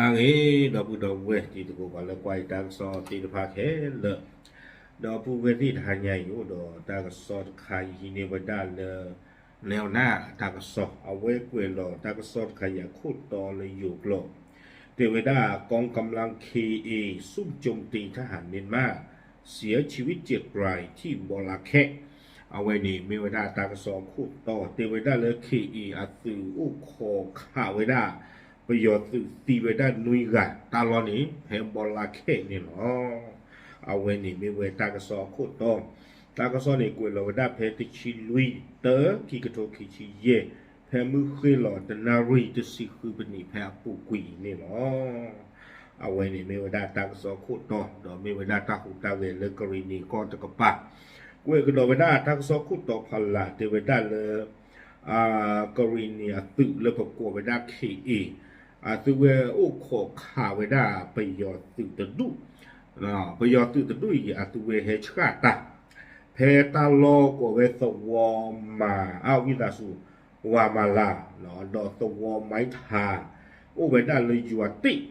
ဂ့ၤ ဒီပုၢ်ဒီဝဲၢ်တံၤသကိး ပှၤလၢကွၢ်ယတၢ်ကစီၣ်သ့ၣ်တဖၣ်ခဲလၢာ်, ဒီပုၢ်ဝဲၢ်သ့ၣ်တဟါညါအံၤ အိၣ်ဒီးတၢ်ကစီၣ်တခါ ယဟံးန့ၢ်ဝဲဒၣ်လၢ နဲနၢ်တၢ်ကစီၣ် အဝဲကွဲးလီၤတၢ်ကစီၣ်တခါအံၤအခိၣ်တီလၢယိၤကျိာ်, တဲဝဲဒၣ် กองกำลัง เคเอ ซุ่มโจมตีทหารเมียนมาเสียชีวิตเจ็ดรายที่บอลาแคะ အဝဲန့ၣ်မ့ၢ်ဝဲဒၣ်တၢ်ကစီၣ်အခိၣ်တီ တဲဝဲဒၣ်လၢ เคเอ အသုးအိၣ်ခိးခးဝဲဒၣ် ပယီၤသုးသံဝဲဒၣ်နွံဂၤ တၢ်လီၢ်န့ၣ် ဖဲဘီလါခဲန့ၣ်လီၤ. အဝဲန့ၣ်မ့ၢ်ဝဲတၢ်ကစီၣ်အခိၣ်တီ, တၢ်ကစီၣ်န့ၣ်ကွဲးလီၤဝဲဒၣ်ဖဲတဆံလွံၢ် တၢ ခံကထိခံဆံယဲၢ်, ဖဲမုၢ်ဃ့ၢ်လီၤတနၣ်ရံၣ်တဆံဃုပနံးဖဲအပူၤကွံာ်အံၤန့ၣ်လီၤ. အဝဲန့ၣ်မ့ၢ်ဝဲဒၣ်တၢ်ကစီၣ်အခိၣ်တီ ဒီးမ့ၢ်ဝဲဒၣ်တၢ်ဟူးတၢ်ဂဲၤလၢကရံၣ်နံၤကီၢ်တကပၤ, ကွဲးကဒီးဝဲဒၣ်တၢ်ကစီၣ်ခိၣ်တီဖီလာ် တဲဝဲဒၣ်လၢ ကရံၣ်နံၤအသုးလၢပကိးဝဲဒၣ် เคเอ အသုဝဲအိၣ်ခိးခးဝဲဒၣ်ပယီၤသုးတဒူၣ်, ပယီၤသုးတဒူၣ်အံၤ အသုဝဲဟဲဆှၣ်တၢ် ဖဲတၢ်လီၢ်ကိးဝဲသဝီမၤ အဝံသးစူၤ ဝၤမၤလၤ ဒီးသဝီမံထါ အိၣ်ဝဲဒၣ်လၢယွၤတ့ၣ်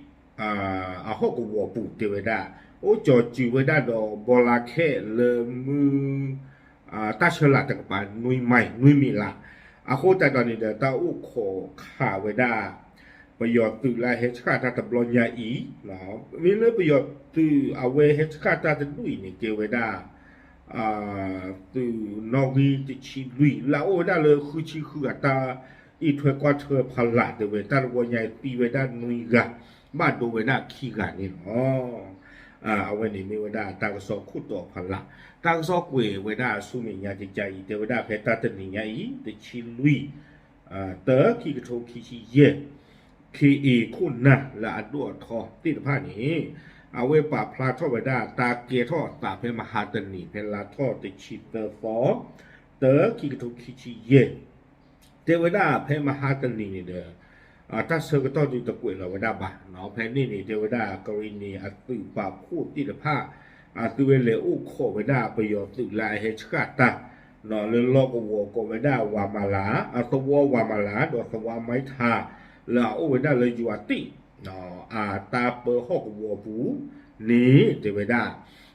အဟီၣ်ကဝီၤပူၤတဲဝဲဒၣ်, အိၣ်ကၠီၤစုၤဝဲဒၣ်ဒီးဘီလါခဲလၢမုၢ် တၢ်ဆၢလးတကပၤ နွံမံၤ နွံမံၤလး, အဃိသတးဒီးန့ၣ်ဒီး တၢ်အိၣ်ခိးခးဝဲဒၣ် ပယီၤသုးလၢဟဲဆှၣ်တၢ်တဘျီညါအံၤ, မ့ၢ်လၢပယီၤသုးအဝဲဟဲဆှၣ်တၢ်တဒူၣ်အံၤန့ၣ် ကဲဝဲဒၣ် သုးနီၣ်ဂံၢ်တဆံလွံၢ် လၢအအိၣ်ဝဲဒၣ်လၢဃုဆံဃုအတၢ်အံးထွဲကွၢ်ထွဲဖီလာ်တဲဝဲ တၢ်တဘျီညါအံၤသံဝဲဒၣ်နွံဂၤ ဘၣ်ဒိဝဲဒၣ်ခံဂၤန့ၣ်လီၤ. အဝဲန့ၣ်မ့ၢ်ဝဲဒၣ်တၢ်ကစီၣ်ခိၣ်တီဖီလာ်, တၢ်ကစီၣ်ကွဲးဝဲဒၣ်ဆူမဲာ်ညါကကါအံၤ တဲဝဲဒၣ်ဖဲတၢ်တနံၤညါအံၤ တဆံလွံၢ် တၢ ခံကထိခံဆံယဲၢ် ခ့ၣ်အ့ၣ်ခိၣ်နၢ်လၢအဒိၣ်အထီသ့ၣ်တဖၣ်န့ၣ် အဝဲပာ်ဖျါထီၣ်ဝဲဒၣ်တၢ်ကဲထီၣ်အသးဖဲမဟါတနံၤ ဖဲလါထီၣ်တဆံသၢသီ တၢ ခံကထိခံဆံယဲၢ် တဲဝဲဒၣ်ဖဲမဟါတနံၤန့ၣ်ဒီး တၢ်ဆၢကတီၢ်ဒုးတကွဲးလီၤဝဲဒၣ်ဘၣ်. ဖဲန့ၣ်န့ၣ် တဲဝဲဒၣ်ကရံၣ်နံၤအသုးပာ်ဖှိၣ်သ့ၣ်တဖၣ် အသုဝဲလဲၤအိၣ်ခိးဝဲဒၣ်ပယီၤသုးလၢအဟဲဆှၣ်တၢ် လၢလီၢ်ကဝီၤကိးဝဲဒၣ်ဝၤမၤလၤ အသဝီဝၤမၤလၤ ဒီးသဝီမံထါ လၢအအိၣ်ဝဲဒၣ်လၢယွၤတ့ၣ် အတၢ်ပၢဟီၣ်ကဝီၤပူၤန့ၣ် တဲဝဲဒၣ်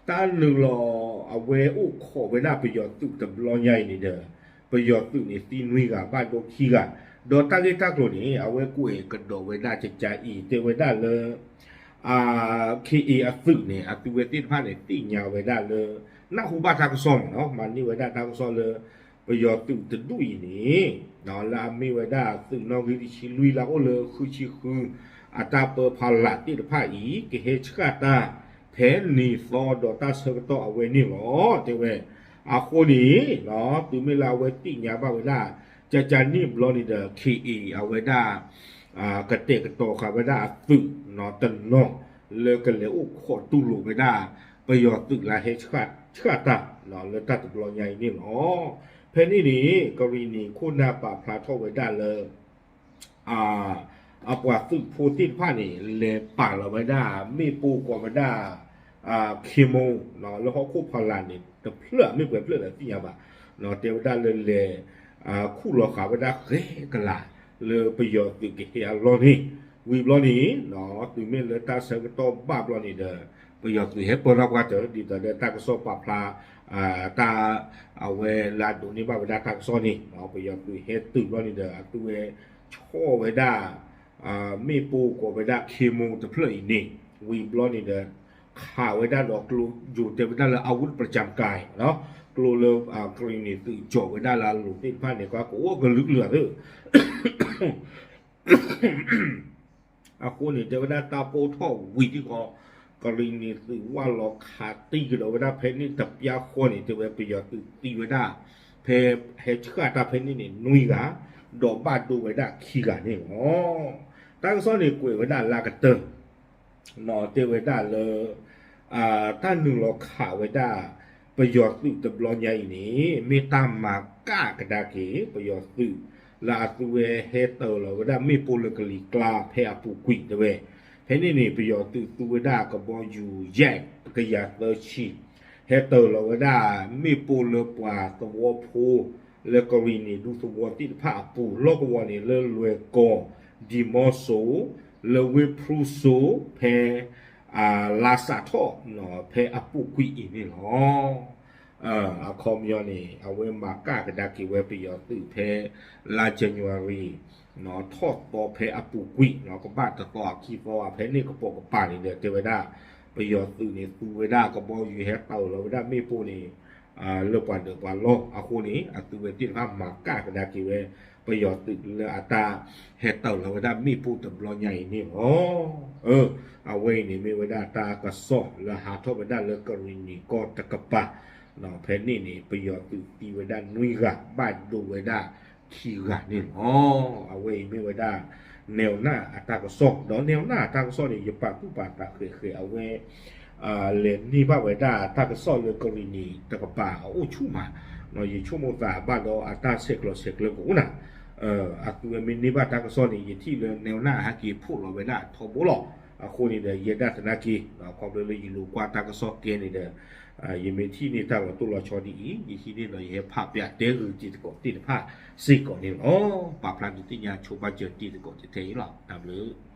တၢ်နုာ်လီၤအဝဲအိၣ်ခိးဝဲဒၣ်ပယီၤသုးတဘျီညါအံၤန့ၣ်ဒီး ပယီၤသုးန့ၣ်သံနွံဂၤဘၣ်ဒိခံဂၤ, ဒီးတၢ်ဂ့ၢ်တၢ်ကျိၤန့ၣ် အဝဲကွဲးကဒီးဝဲဒၣ်ကကါအံၤ တဲဝဲဒၣ်လၢ ခ့ၣ်အ့ၣ်အသုးန့ၣ် အသုဝဲသ့ၣ်တဖၣ်န့ၣ် သ့ၣ်ညါဝဲဒၣ်လၢ နၢ်ဟူဘၣ်တၢ်ကစီၣ်မ့ၢ်နီၤ မၤန့ၢ်ဝဲဒၣ်တၢ်ကစီၣ်လၢ ပယီၤသုးတဒူၣ်အံၤန့ၣ် လၢအမ့ၢ်ဝဲဒၣ်သုးနီၣ်ဂံၢ်တဆံလွံၢ်လၢအအိၣ်လၢဃုဆံဃု အတၢ်ပၢဖီလာ်သ့ၣ်တဖၣ်အံၤ ကဟဲဆှၣ်တၢ် ဖဲနံၤသီဒီးတၢ်ဆၢကတီၢ်အဝဲန့ၣ်လီၤ တဲဝဲ. အဃိန့ၣ် တုၤမ့ၢ်လၢအဝဲသ့ၣ်ညါဘၣ်ဝဲဒၣ် ကကါန့ၣ်ဘျီန့ၣ်ဒီး ခ့ၣ်အ့ၣ်အဝဲဒၣ် ကတဲာ်ကတီၤဃာ်ဝဲဒၣ်အသုးတနီၤ လၢကလဲၤအိၣ်ခိးတူၢ်လိာ်ဝဲဒၣ် ပယီၤသုးလၢဟဲဆှၣ်တၢ် လၢတၢ်တဘျီညါအံၤန့ၣ်လီၤ. ဖဲန့ၣ်န့ၣ် ကရံၣ်နံၤခိၣ်နၢ်ပာ်ဖျါထီၣ်ဝဲဒၣ်လၢ အပှၤသုးဖိသ့ၣ်တဖၣ်န့ၣ် လဲၤပာ်လီၤဝဲဒၣ် မ့ၣ်ပိၢ်ကိးဝဲဒၣ် ခ့မိ လၢဟီၣ်ခိၣ်ဖီလာ်န့ၣ် တဖျၢၣ်မ့ၢ်ပှဲၤဖျၢၣ်လၢသ့ၣ်ညါဘၣ်, တဲဝဲဒၣ်လၢလဲၤ ခူၣ်လီၤဃာ်ဝဲဒၣ်ဃဲကလး လၢပယီၤသုးကဟဲအလီၢ်န့ၣ်, ဝံၤဘျီန့ၣ် တုၤမ့ၢ်လၢတၢ်ဆၢကတီၢ်ဘၣ်ဘျီန့ၣ်ဒီး ပယီၤသုးဟဲပၢထီၣ်ပှၢ်တၢၢ် ဒ်သိးဒီးတၢ်ကစီၣ်ပာ်ဖျါ တၢ် အဝဲလၢအဒိးန့ၢ်ဘၣ်ဝဲဒၣ်တၢ်ကစီၣ်န့ၣ် ပယီၤသုးဟဲတုၤဘျီန့ၣ်ဒီး အသုဝဲဆီၣ်ဝဲဒၣ် မ့ၣ်ပိၢ်ကိးဝဲဒၣ်ခ့မိတဖျၢၣ်အံၤန့ၣ် ဝံၤဘျီန့၁ၣ်ဒီး ခးဝဲဒၣ်ဒီးကျိ ယိၤတဲဝဲဒၣ်လၢ อาวุธประจำกาย ကျိလၢ ကရံၣ်နံၤသုးကၠီၣ်ဝဲဒၣ်လၢအလိၤသ့ၣ်တဖၣ်န့ၣ် ကအိၣ်ကလုာ်ကလုာ်သ့ အဃိန့ၣ် တဲဝဲဒၣ်တၢ်ပိၢ်ထီၣ်ဝံၤတံၢ်ဃီ ကရံၣ်နံၤသုးဝၢ်လီၤခးတံၢ်ကဒီးဝဲဒၣ်ဖဲန့ၣ်တပျၢ်ဃီန့ၣ် တဲဝဲပယီၤသုးသံဝဲဒၣ် ဖဲဟဲဆှၣ်တၢ်ဖဲန့ၣ်န့ၣ် နွံဂၤ ဒီးဘၣ်ဒိဝဲဒၣ်ခံဂၤန့ၣ်လီၤ. တၢ်ကစီၣ်န့ၣ်ကွဲးဝဲဒၣ်လၢကတၢၢ် တဲဝဲဒၣ်လၢ တၢ်နုာ်လီၤခးဝဲဒၣ် ပယီၤသုးတဘျီညါအံၤန့ၣ် မ့ၢ်တၢ်မၤကၣ်ကဒါက့ၤ ပယီၤသုး လၢအသုဝဲဟဲတၢၤလီၤဝဲဒၣ်မ့ၣ်ပိၢ်လၢကလံၤကျါဖဲအပူၤကွံာ်တဲဝဲ. ဖဲန့ၣ်န့ၣ် ပယီၤသုးသူဝဲဒၣ်ကဘီယူၤ ယဲၢ် ကယၤသၢဆံ ဟဲတၢၤလီၤဝဲဒၣ်မ့ၣ်ပိၢ်လၢပှၤသဝီဖိ လၢကရံၣ်နံၤဒူသဝီသ့ၣ်တဖၣ်အပူၤ လီၢ်ကဝီၤန့ၣ်လၢလွဲၢ်ကီၢ် ဒံၣ်မီစိၤ လၢဝ့ၢ်ဖရူစိၤ ဖဲ လါစးထီၣ် ဖဲအပူၤကွံာ်အံၤန့ၣ်လီၤ. အခီပညီန့ၣ် အဝဲမၤကၣ်ကဒါက့ၤဝဲပယီၤသုးဖဲ လါ January ထီၣ်သီဖဲအပူၤကွံာ် ကဘၣ်တသီအခံသီ ဖဲန့ၣ်ကပိာ်ကပၤန့ၣ်ဒီး တဲဝဲဒၣ် ပယီၤသုးန့ၣ် သူဝဲဒၣ်ကဘီယူၤဟဲတၢ်အၢၣ်လီၤဝဲဒၣ်မ့ၣ်ပိၢ်န့ၣ် လၢပှၤဒၢးပှၤလီၢ်အဃိန့ၣ် အသုဝဲသ့ၣ်တဖၣ်မၤကၣ်ကဒါက့ၤဝဲ ပယီၤသုးလၢအတၢ်ဟဲတၢ်အၢၣ်လီၤဝဲဒၣ်မ့ၣ်ပိၢ်တဘျီညါအံၤန့ၣ်လီၤ. အဝဲအံၤန့ၣ်မ့ၢ်ဝဲဒၣ်တၢ်ကစီၣ်လၢဟးထီၣ်ဝဲဒၣ်လၢကရံၣ်နံၣ်ကီၢ်တကပၤ ဖဲန့ၣ်န့ၣ် ပယီၤသုးသံဝဲဒၣ်နွံဂၤ ဘၣ်ဒိဝဲဒၣ်ခံဂၤန့ၣ်လီၤ. အဝဲအံၤမ့ၢ်ဝဲဒၣ် နဲၣ်နၢ်အတၢ်ကစီၣ် ဒီးနဲၣ်နၢ်အတၢ်ကစီၣ်န့ၣ် ယပာ်သူၣ်ပာ်သးဃဲးဃဲးအဝဲ လဲၤန့ၢ်ဘၣ်ဝဲဒၣ်တၢ်ကစီၣ်လၢကရံၣ်နံၣ်တကပၤအအိၣ်ဆူၣ်မး, ယဆိကမိၣ်သးဘၣ်ဒီးအတၢ်ဆဲးကျိးဆဲးကျၢကအိၣ်နၤ, အသုဝဲမ့ၢ်န့ၢ်ဘၣ်တၢ်ကစီၣ်န့ၣ် ယထံၣ်လၢနဲၣ်နၢ်ဟဲက့ၤဖီၣ်လီၤဝဲဒၣ်ထီဘိလီၤ. အဃိန့ၣ်ဒီး ယဲဒၣ်သနာ်က့ ခီဖျိလၢယလိၤကွၢ်တၢ်ကစီၣ်ကဲန့ၣ်ဒီး ယမ့ၢ်ထံၣ်န့ၢ်တၢ်လီၤတိၢ်လီၤဆီဒ်အံၤ ယဟံးန့ၢ်ဒီးယဟဲဖးပျးတဲဂုာ်တံၤသကိးသ့ၣ်တဖၣ်စ့ၢ်ကီးန့ၣ်လီၤ. ပာ်ဖျါဒုးသ့ၣ်ညါဆိပာ်စၢၤတံၤသကိးထဲအံၤလီၤ. တၢ်ဘျုး